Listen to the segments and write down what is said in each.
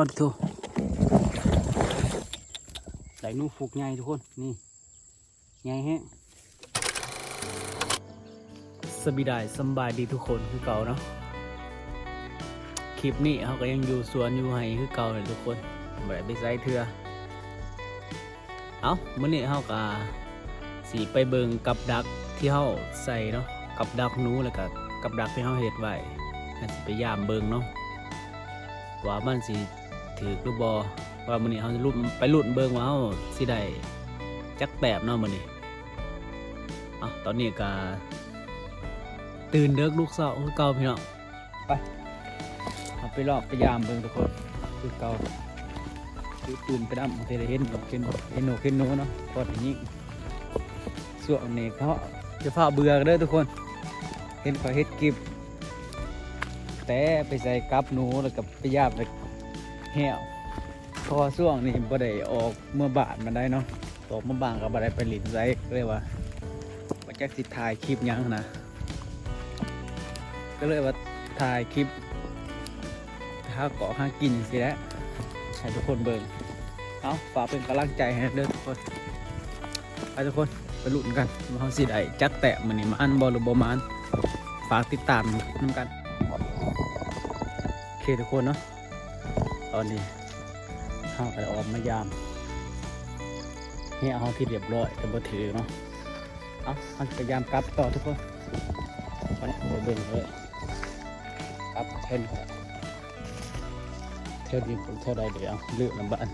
ໂອ້ໂຫ ໄດ້ໜູຟຸກໃຫຍ່ທຸກຄົນ ນີ້ ໃຫຍ່ແຮງ. ສະບາຍດີ ສຳບາຍດີທຸກຄົນຄືເກົ່າເນາະ. ຄລິບນີ້ເຮົາກໍຍັງຢູ່ສວນຢູ່ໄຮ່ຄືເກົ່າແຫຼະທຸກຄົນ ບໍ່ໄດ້ໄປໃສເທື່ອ. ເອົ້າ ມື້ນີ້ເຮົາກໍຊິໄປເບິ່ງກັບດັກທີ່ເຮົາໃສ່ເນາະ ກັບດັກໜູ ແລ້ວກໍກັບດັກທີ່ເຮົາເຮັດໄວ້ ເຮົາຊິໄປຢາມເບິ່ງເນາະ ວ່າມັນຊິຖືກຫຼືບໍ່ ວ່າມື້ນີ້ເຮົາຊິລຸ້ນ ໄປລຸ້ນເບິ່ງວ່າເຮົາຊິໄດ້ຈັກແຕ້ມເນາະມື້ນີ້. ເອົ້າ ຕອນນີ້ກໍຕື່ນເດິກລຸກເຊົ້າຄືເກົ່າພີ່ນ້ອງ. ໄປ ເຮົາໄປລອກໄປຢາມເບິ່ງທຸກຄົນ ຄືເກົ່າ ຖືປືນໄປນຳ ເພື່ອໄດ້ເຫັນນົກເຫັນ ເຫັນນົກເຫັນໜູເນາະ ພໍໄດ້ຍິງ. ຊ່ວງນີ້ເຂົາຈະຟ້າວເບື່ອກັນເດີທຸກຄົນ ເຫັນຂ້ອຍເຮັດຄລິບແຕ່ໄປໃສ່ກັບໜູ ແລ້ວກໍໄປຢາມແລ້ວແຫ້ວ ເພາະວ່າຊ່ວງນີ້ບໍ່ໄດ້ອອກເມືອບ້ານປານໃດເນາະ. ອອກມາບ້ານກໍບໍ່ໄດ້ໄປຫຼິ້ນໃສ ກໍເລີຍວ່າບໍ່ຈັກຊິຖ່າຍຄລິບຫຍັງຫັ້ນນະ ກໍເລີຍວ່າຖ່າຍຄລິບໄປຫາເກາະຫາກິນຊີ້ແຫຼະ ໃຫ້ທຸກຄົນເບິ່ງ. ເອົາ ຝາກເປັນກຳລັງໃຈໃຫ້ເດີທຸກຄົນ. ໄປທຸກຄົນ ໄປລຸ້ນກັນວ່າເຮົາຊິໄດ້ຈັກແຕ້ມມື້ນີ້ ມານບໍ່ຫຼືບໍ່ມານ ຝາກຕິດຕາມນຳກັນ. ໂອເຄທຸກຄົນເນາະ. ຕອນນີ້ເຮົາກໍໄດ້ອອກມາຢາມແຮ້ວເຮົາທີ່ຮຽບຮ້ອຍ ແຕ່ບໍ່ຖືກເນາະ. ເອົາ ເຮົາຊິໄປຢາມກັບຕໍ່ທຸກຄົນ ໄປເບິ່ງເລີຍ ກັບແທ່ນ ແຖວນີ້ເທົ່າໃດເດ ເອົາ ລືມລະບາດ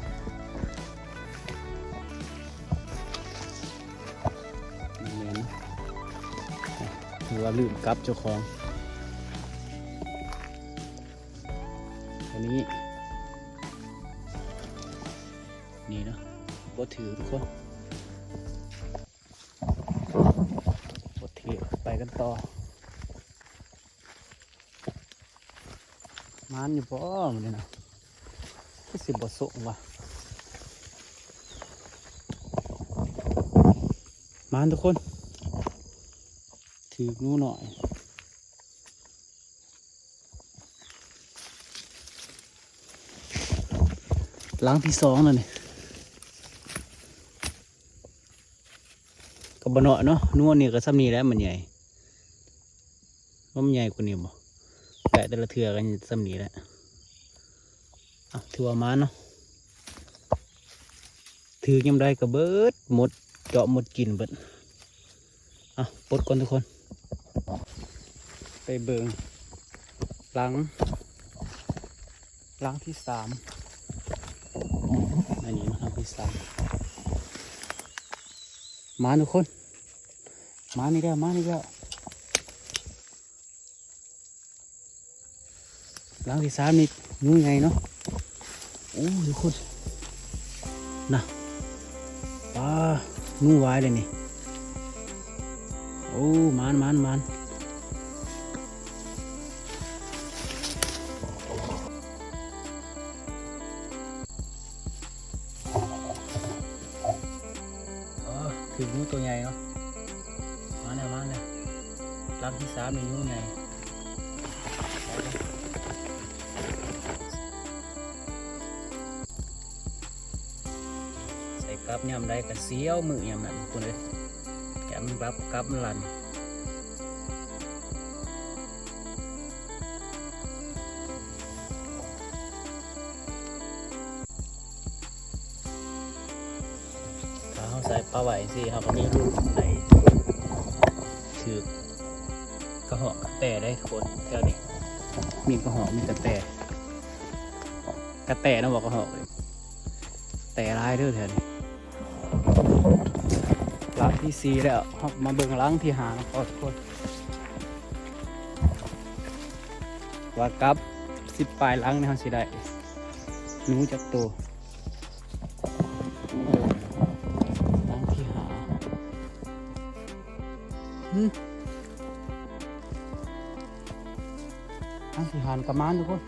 ແມ່ນ ຖືວ່າລືມກັບເຈົ້າຂອງ. ອັນນີ້ ນີ້ເນາະ ບໍ່ຖືກທຸກຄົນ ບໍ່ຖືກ. ໄປກັນຕໍ່ ມານຢູ່ບໍ່ມື້ນີ້ນະ ຄືຊິບໍ່ສົງວ່າ ມານທຸກຄົນ ຖືກໜູນ້ອຍ. ຫຼັງທີສອງແລ້ວນີ້ ກໍບໍ່ນ້ອຍເນາະ ໜູນີ້ກໍສ່ຳນີ້ແຫຼະ ມັນໃຫຍ່ ມັນໃຫຍ່ກວ່ານີ້ບໍ່ ແກະແຕ່ລະເທື່ອກໍສ່ຳນີ້ແຫຼະ. ເອົາ ຖືວ່າມານເນາະ ຖືກຍາມໃດກໍເບິດໝົດ ເຈາະໝົດກິນເບິດ. ເອົາ ປົດກ່ອນທຸກຄົນ ໄປເບິ່ງຫຼັງ ຫຼັງທີສາມ ອັນນີ້ເນາະ ຫຼັງທີສາມ ມາທຸກຄົນ ມາອີກແລ້ວ ມາອີກແລ້ວ. ຫຼັງທີສາມນີ້ ໜູໃຫຍ່ເນາະ ໂອ້ ທຸກຄົນ ນະ ປາ ໜູຫວາຍເດ້ນີ້ ໂອ້ ມານ ມານ ມານ. ອໍ ຖືກໜູໂຕໃຫຍ່ເນາະ ມາແລ້ວ ມາແລ້ວ ຫຼັງທີສາມນີ້ໜູໃຫຍ່ ໃສ່ກັບຍາມໃດກໍສຽວມືຍາມນັ້ນພຸ້ນເອີຍ ແກະມັນກັບ ກັບມັນລັ່ນ. ຖ້າເຮົາໃສ່ປາໄວ້ຈັ່ງຊີ້ ເຮົາກໍມີລຸ້ນໄດ້ຖືກກະຮອກກະແຕໄດ໋ທຸກຄົນ. ແຖວນີ້ມີກະຮອກມີກະແຕ ກະແຕນະ ບໍ່ກະຮອກ ແຕຫຼາຍເດີແຖວນີ້. ຫຼັງທີສີ່ແລ້ວ ເຮົາມາເບິ່ງຫຼັງທີຫ້ານຳກັນທຸກຄົນ ວ່າກັບສິບປາຍຫຼັງນີ້ເຮົາຊິໄດ້ໜູຈັກໂຕ. ຫຼັງທີຫ້າ ຫື ຫຼັງທີຫ້າກໍມານທຸກຄົນ.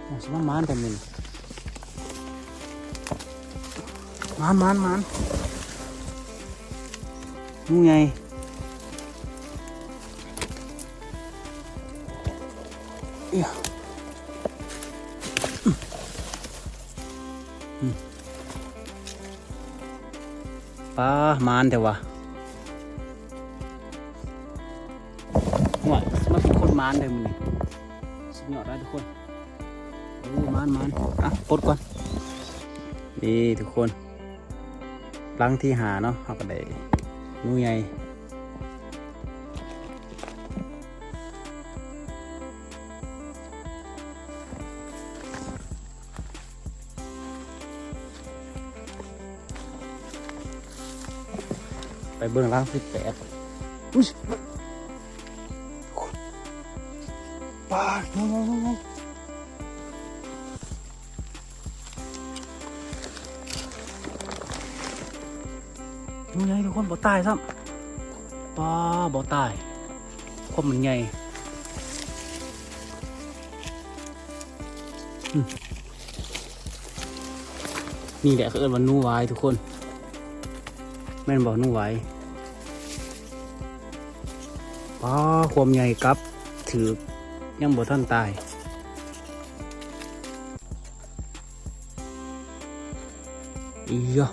ໂອ້ ຊິມາໝານແຕ່ມື້ນີ້ ໝານ ໝານ ໝານ ໜູໃຫຍ່ ເອີຍ. ອືມ ປາ ໝານແທ້ຫວາ. ໂອ້ຍ ມາເປັນຄົນໝານເດີມື້ນີ້ ສຸດຍອດຫຼາຍທຸກຄົນ. ໂອ້ ໝານໆ ອ່ະ ປົດກ່ອນ. ນີ້ທຸກຄົນ ຫຼັງທີຫ້າເນາະ ເຮົາກໍໄດ້ໜູໃຫຍ່. ໄປເບິ່ງຫຼັງທີແປດ. ອຸ້ຍ ປາດ ງອງໆໆໆ. ໜູໃຫຍ່ທຸກຄົນ ບໍ່ຕາຍຊ້ຳ. ປາ ບໍ່ຕາຍ ຄວາມມັນໃຫຍ່. ອືມ ນີ້ແຫຼະເຂົາເອີ້ນວ່າໜູຫວາຍທຸກຄົນ ແມ່ນບໍ່ ໜູຫວາຍ? ປາ ຄວາມໃຫຍ່ກັບຖືກ ຍັງບໍ່ທັນຕາຍ. ອີຫຍະ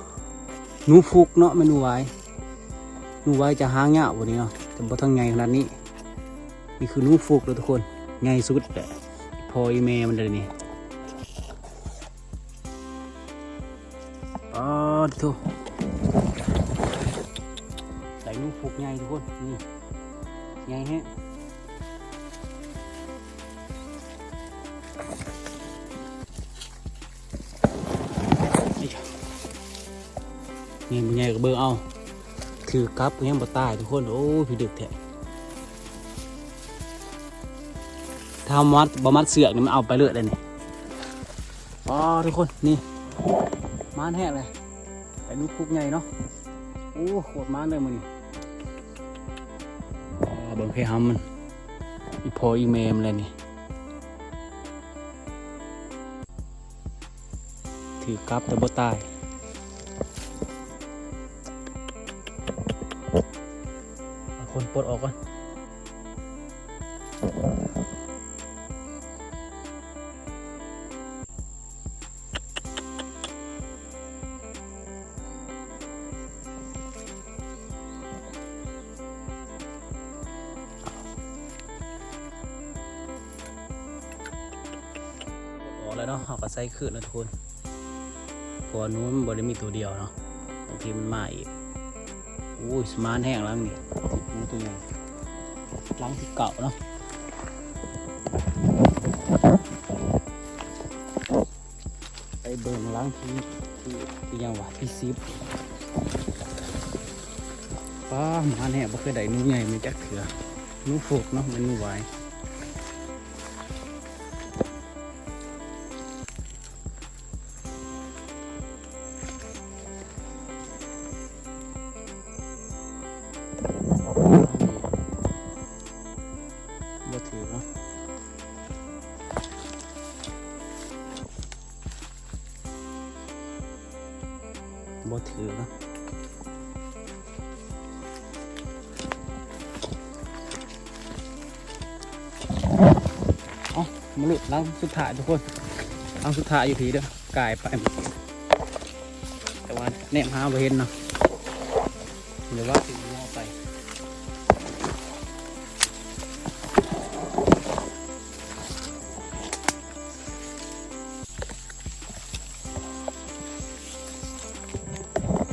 ໜູຟຸກເນາະ ແມ່ນໜູຫວາຍ. ໜູຫວາຍຈະຫາງຍາວກວ່ານີ້ເນາະ ແຕ່ບໍ່ທັນໃຫຍ່ຂະໜາດນີ້. ນີ້ຄືໜູຟຸກເດີທຸກຄົນ ໃຫຍ່ສຸດແຫຼະ ພໍ່ອີ່ແມ່ມັນເລີຍນີ້. ປາດໂທ້ ໄດ້ໜູຟຸກໃຫຍ່ທຸກຄົນ ນີ້ ໃຫຍ່ແຮງ. ນີ້ບໍ່ໃຫຍ່ກໍເບິ່ງເອົາ ຖືກກັບກໍຍັງບໍ່ຕາຍທຸກຄົນ. ໂອ້ຍ ພິລຶກແທ້ ຖ້າມັດ ບໍ່ມັດເຊືອກນີ້ ມັນເອົາໄປເລີຍເດ້ນີ້. ອໍ ທຸກຄົນ ນີ້ ໝານແຮງເລີຍ ໄດ້ໜູພຸກໃຫຍ່ເນາະ. ໂອ້ ໂຄດໝານເລີຍມື້ນີ້. ອໍ ເບິ່ງແພຫຳມັນ ອີ່ພໍ່ອີ່ແມ່ມັນແຫຼະນີ້. ຖືກກັບແຕ່ບໍ່ຕາຍ. ເອົາຄົນປົດອອກກ່ອນ. ອອກແລ້ວເນາະ ເຮົາກໍໃສ່ຄືນແລ້ວທຸກຄົນ ເພາະວ່າໜູມັນບໍ່ໄດ້ມີໂຕດຽວເນາະ ບາງທີມັນມາອີກ. ໂອ້ຍ ໝານແຮງຫຼັງນີ້ ໜູໂຕໃຫຍ່ ຫຼັງທີເກົ້າເນາະ. ໄປເບິ່ງຫຼັງທີ ທີ ທີຫຍັງຫວາ ທີສິບ. ປ້າ ມາແນ່ ບໍ່ເຄີຍໄດ້ໜູໃຫຍ່ມາຈັກເທື່ອ. ໜູຟົກເນາະ ແມ່ນໜູຫວາຍ. ບໍ່ຖືກເນາະ ບໍ່ຖືກເນາະ. ເອົ້າ ມາລຸ້ນຫຼັງສຸດທ້າຍທຸກຄົນ ຫຼັງສຸດທ້າຍຢູ່ພີ້ເດີ ກາຍໄປ ແຕ່ວ່າແນມຫາບໍ່ເຫັນເນາະ ຫຼືວ່າຖືກເອົາໄປ.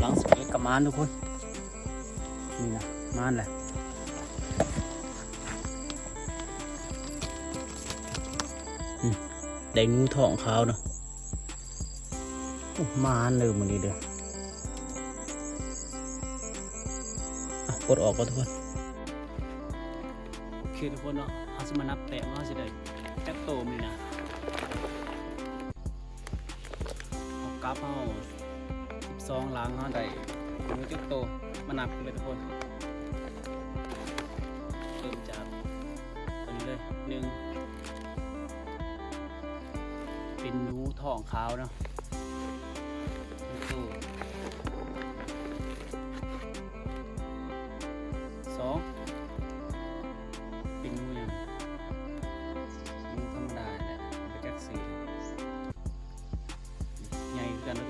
ຫຼັງສິບເອັດກໍມານທຸກຄົນ ນີ້ນະ ມານແຫຼະ. ອືມ ໄດ້ໜູທ້ອງຂາວເນາະ. ໂອ້ ມານເດີມື້ນີ້ເດີ. ອ່ະ ປົດອອກກ່ອນທຸກຄົນ. ໂອເຄທຸກຄົນເນາະ ເຮົາຊິມານັບແຕ້ມວ່າເຮົາຊິໄດ້ຈັກໂຕມື້ນີ້ນະ. ເຮົາກັບເຮົາສິບສອງຫຼັງ ເຮົາໄດ້ໜູຈັກໂຕ ມານັບກັນເລີຍທຸກຄົນ. ເລີ່ມຈາກຕົວນີ້ເລີຍ ໜຶ່ງ ເປັນໜູທ້ອງຂາວເນາະ ໜຶ່ງໂຕ. ສອງ ເປັນໜູຫຍັງ? ໜູທຳມະດານີ້ແຫຼະ ບໍ່ຈັກຊື່. ໃຫຍ່ຄືກັນເນາະ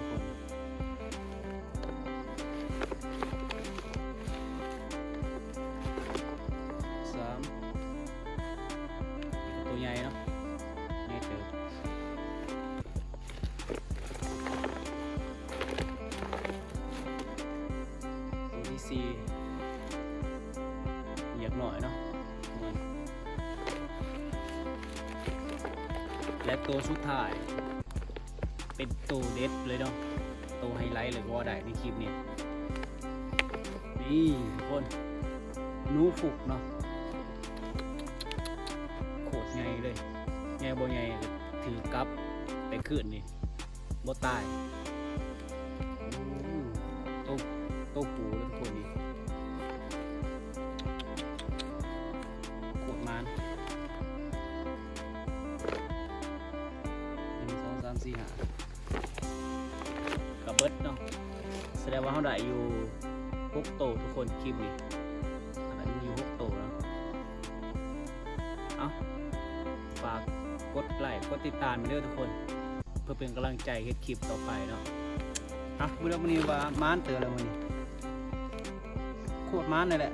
ທີ່ຢາກໜ້ອຍເນາະ ແລະ ໂຕສຸດທ້າຍ ເປັນໂຕເດັດເລີຍເນາະ ໂຕໄຮໄລເລີຍກໍວ່າໄດ້ໃນຄລິບນີ້. ນີ້ທຸກຄົນ ໜູຟຸກເນາະ ໂຄດໃຫຍ່ເລີຍ ໃຫຍ່ບໍ່ໃຫຍ່ຖືກັບໄປຄືນນີ້ ບໍ່ຕາຍ. ໂອ້ ໂຕ ໂຕຜູ້ເລີຍທຸກຄົນນີ້ ໂຄດໝານ. ໜຶ່ງ ສອງ ສາມ ສີ່ ຫ້າ ກະເບິດເນາະ. ສະແດງວ່າເຮົາໄດ້ຢູ່ຫົກໂຕທຸກຄົນ ຄລິບນີ້ ໄດ້ຢູ່ຫົກໂຕເນາະ. ເອົ້າ ຝາກກົດໄລກົດຕິດຕາມເດີທຸກຄົນ ເພື່ອເປັນກຳລັງໃຈເຮັດຄລິບຕໍ່ໄປເນາະ. ເອົ້າ ມື້ດຽວມື້ນີ້ວ່າໝານເຕີບແລ້ວມື້ນີ້ ໂຄດໝານເລີຍແຫຼະ.